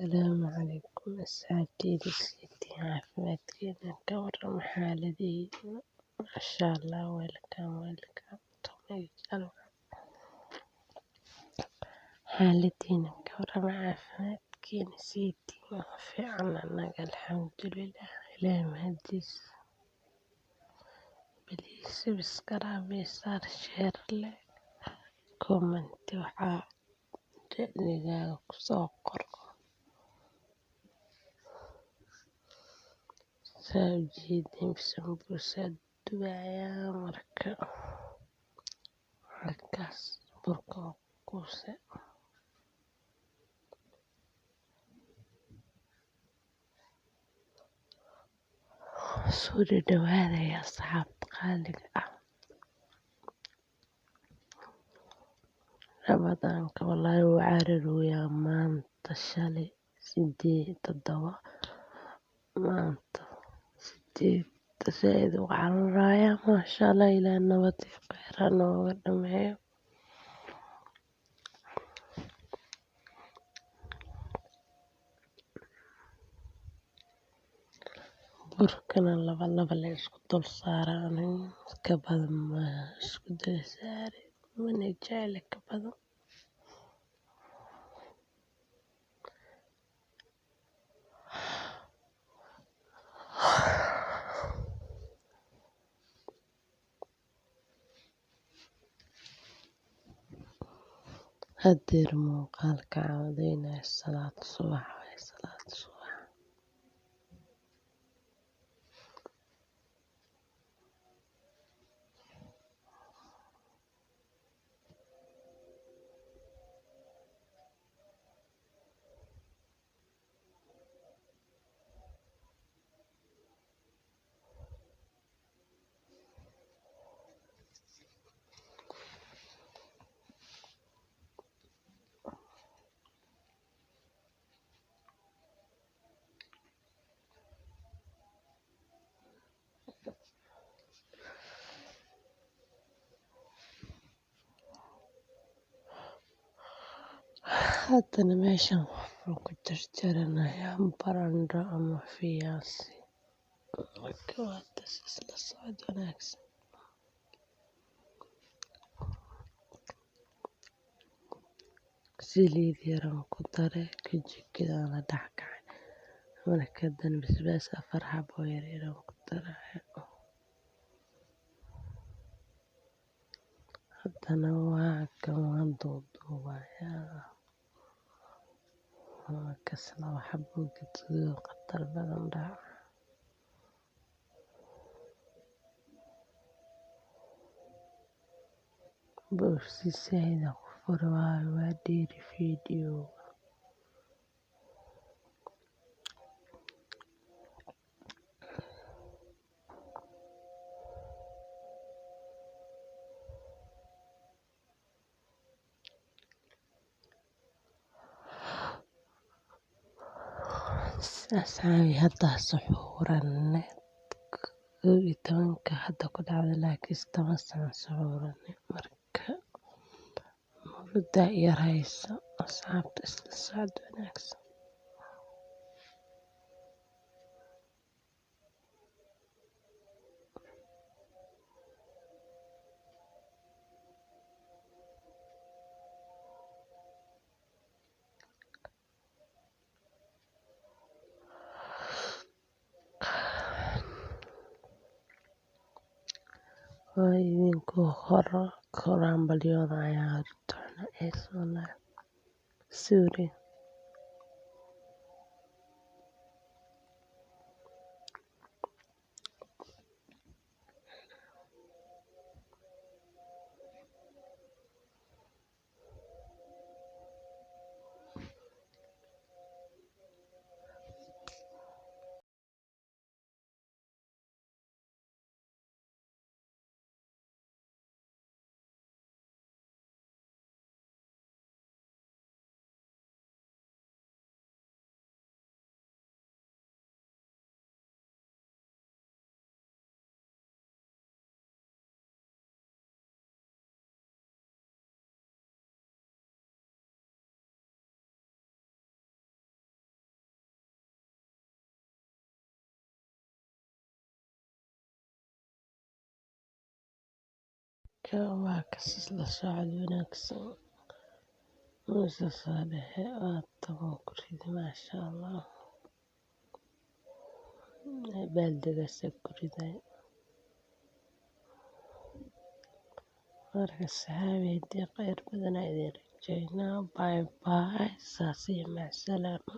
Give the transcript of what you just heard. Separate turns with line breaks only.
Asalaamu calaykum asxaabteyda, sidee caafimaadkiina? Ka warrama xaaladihiina? Masha Allah, welcome, welcome to my channel. Xaaladiina ka warrama, caafimaadkiina sidee? Waa fiican annaga, alxamdulilah, Ilaahay mahadiis. Please subscribe saar, share, like, comment, waxaa ra'yigaaga kusoo qor. Saa u jeedin, sambuusa dubayaa. Marka halkaas burka waa kuuse. Soo dhadhawaadaya asxaabta qaaliga ah. Ramadaanka wallaahi wuu cararooyaa. Maanta, shalay 8, 7, maanta 8, zaaid u cararayaa. Maasha Allah, Ilaah nabad iyo kheyr ha nooga dhameeyo. Burkana laba laba la isku dul saaraa, ka badan ma isku dul saari, mana jecli ka badan. Hadeer muuqaalka cawdeynaya salaad subax waay, salaad subax. Haddana meeshan waxaan ku jarjaranayaa barandho ama fiyaasi. Marka waa taas, isla socod wanaagsan. Saliid yaraan ku daray, kajikadaan la dhex kacay. Marka haddana basbaas 4 xabo oo yaryar aan ku daraya. Haddana waa kan, waan duuduubayaa. Waa kas, 2 xabo gaduud khatar badan dhac. Boobsi zaaid aan ku furi waayo, waa dheeri video. Asxaabi, hadda suxuuranay, 11-ka hadda ku dhacday, laakiin 10 sano suxuuranay. Marka murugada yar hayso asxaabta, isla socod wanaagsan. Waa idinku hor korambalyoonaya doona ee sorry. Marka waa kas isla socod wanaagsan. Saas dhehe waa toban ku ridi, maasha Allah. Baaldigaas ku riday. Marka asxaabey, khayr badan idin rajaynaa. Bye bye, saas iyo macsalaama.